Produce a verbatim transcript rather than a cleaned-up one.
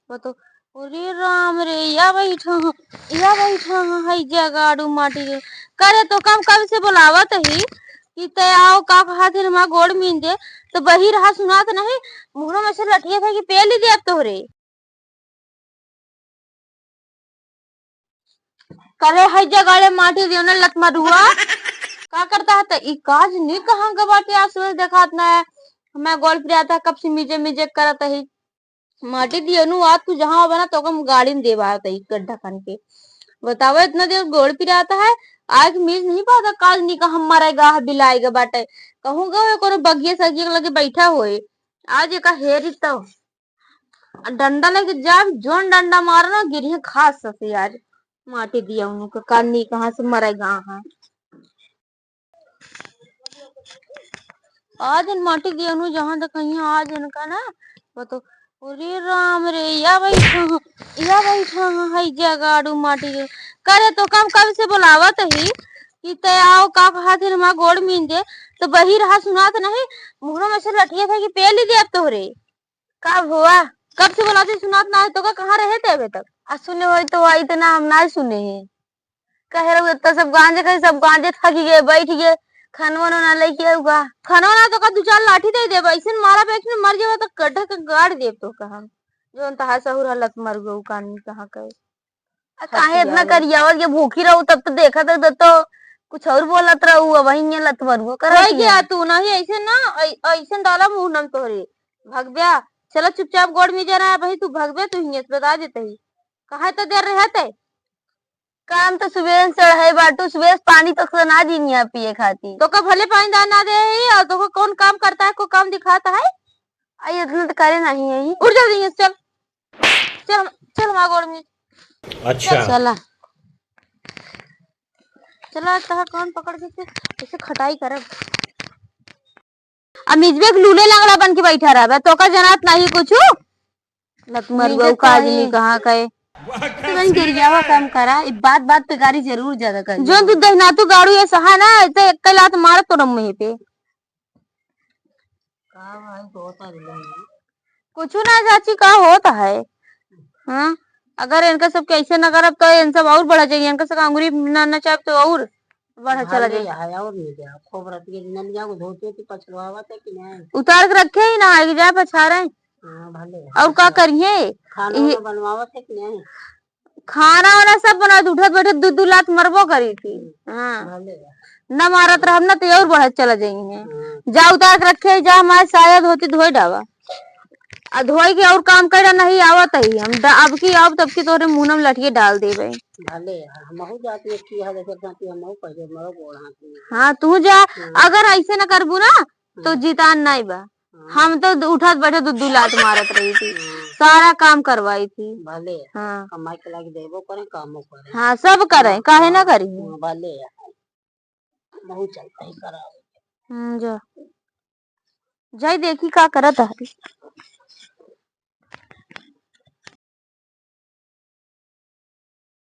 बतो, अरे राम रे, या बैठा ह, या बैठा ह, है जगाड़ू माटी रे। करे तो कम कब से बोलावत ही कि ते आओ, का कहा थे, हमार गोड़ मीन दे, तो बही रहा सुनात नहीं, मुहरो में से लठिया था कि पेली देब तोहरे। करे है जगाड़े माटी दियो ना लत मरुआ। का करता है त ई काज नी कहाँ ग बाटे, आज सुबह देखात ना है। हमें गोल प्रिया था कब से मीजे मीजे करत ही। माटी दियो नु आज तू जहाँ बना तो कम गाड़ी में देवा है तई गड्ढा खन के। बतावा इतना देर गोल प्रिया था है, आज मीज नहीं पाता, काज नी कहाँ मरेगा है बिलाएगा बाटे। कहूँ गए कोनो बगिया सगिया लगे बैठा होए। आज एका हेरी तो आ डंडा लेके जाब, जोन डंडा मारो ना, गिरिहे खास ससे आज। माटी दिया उनको कानी कहाँ से मरेगा है। आज इन माटी दिया नु जहाँ तक कहीं आज इनका ना, वो तो, अरे राम रे, या बैठा ह, या बैठा ह, है जगाड़ू माटी रे। करे तो कम कब से बोलावत ही कि ते आओ, का कहा थे, हमार गोड़ मीन दे, तो बही रहा सुनात नहीं, मुहरो में से लठिया था कि पेली देब तोहरे। का हुआ? कब से बोलाते सुनात ना है, तो का कहाँ रहे थे अबे तक? आ सुने होई तो आई तो ना, हम ना सुने हैं। कहे रहो इतना सब गांजे खाई, सब गांजे थकी गए, बैठ गए, खाना वाना ना लेके आऊगा। खाना वाना तो का दो चार लाठी दे देबा, ऐसे मारा बैठ में मर जाबा तो गड्ढा के गाड़ देब तो का हम। जोन तहा सहुर हालत मर गऊ कानी कहाँ कहे। आ, काहे इतना करियावत के भूखी रहू, तब तो देखत है, तब तो कुछ और बोलत रहू, अब वही ये लत मरुआ करत होई गया है। तू नहीं ऐसे ना, ऐ-, ऐसे डाला मुंह नम तोहरे। भगब्या, चला चुपचाप गोड़ में जाना है भाई, तू भगब्या, तू हियां से बता देते ही। कहाँ इतना देर रहे थे? काम तो सुबह से चढ़ाई बाटू, सुबह से पानी तक तो ना दी यहाँ पिए खाती। तो का भले पानी दान ना दे ही, और तो का कौन काम करता है, को काम दिखाता है? आई इतना तो करे नहीं है ही। उठ जा यहाँ से, चल। चल, चल हमारे गोड़ में। अच्छा। चला। चला, तहा कान पकड़ के फिर ऐसे खटाई करब। अब मिजबे के लूले लंगड़ा बन के बैठा रहबे, तो का जनात नहीं कुछ? लत मरुआ मिजत काज नहीं। नहीं कहाँ कहे। तो बन गिरियावा काम करा, ई बात बात पे गाड़ी जरूर ज्यादा कर। जोन तू दहिना तू गाड़ू ये सहा ना, तो एक लात मार तोर मुँह पे। का भाई, बहुत सारी लोग हैं। कुछ ना चाची, का होत है? हाँ, अगर इनका सब कैसे न करब तो इन सब और बढ़ जाइए, इनका सब अंगुरी न नचाब तो और बढ़ चला भले जाए। है, और नहीं क्या? खूब रतिये दिन लिया वो धोती होती पछलवावत है कि नहीं? उतार के रखे ही ना है कि जाए पछारे। हाँ, भले है। और का करिए? खाना ये वाना बनवावत है कि नहीं? खाना वाना सब बनावत, उठत बैठत दू दू लात मरबो करी थी। हम्म, हाँ। भले है। न मारत रहब ना तो और बढ़त चला जाइए। हाँ। जा उतार के रखे, जा हमारे साया धोती धोए डावा। आ धोई के और काम करे नहीं आवत है, हम ड-, अब की अब तब की तोरे मुंह में लठिए डाल देबे। भले है, हमहू जात में की है, जैसे जाती हमहू पहले मरो गोड़ हाथ में। हाँ, तू जा, हाँ। अगर ऐसे न करबू ना, तो हाँ। जितान नहीं बा। हाँ। हम तो उठत बैठत दू दू लात मारत रही थी, हाँ। सारा काम करवाई थी। भले, हाँ। कमाई के लागी देबो करें, कामो करें। हाँ, सब करें, हाँ, काहे ना हाँ, करी? हाँ, भले है। बहुत चलता ही करा। हम्म, जा। जाई देखी का करत है।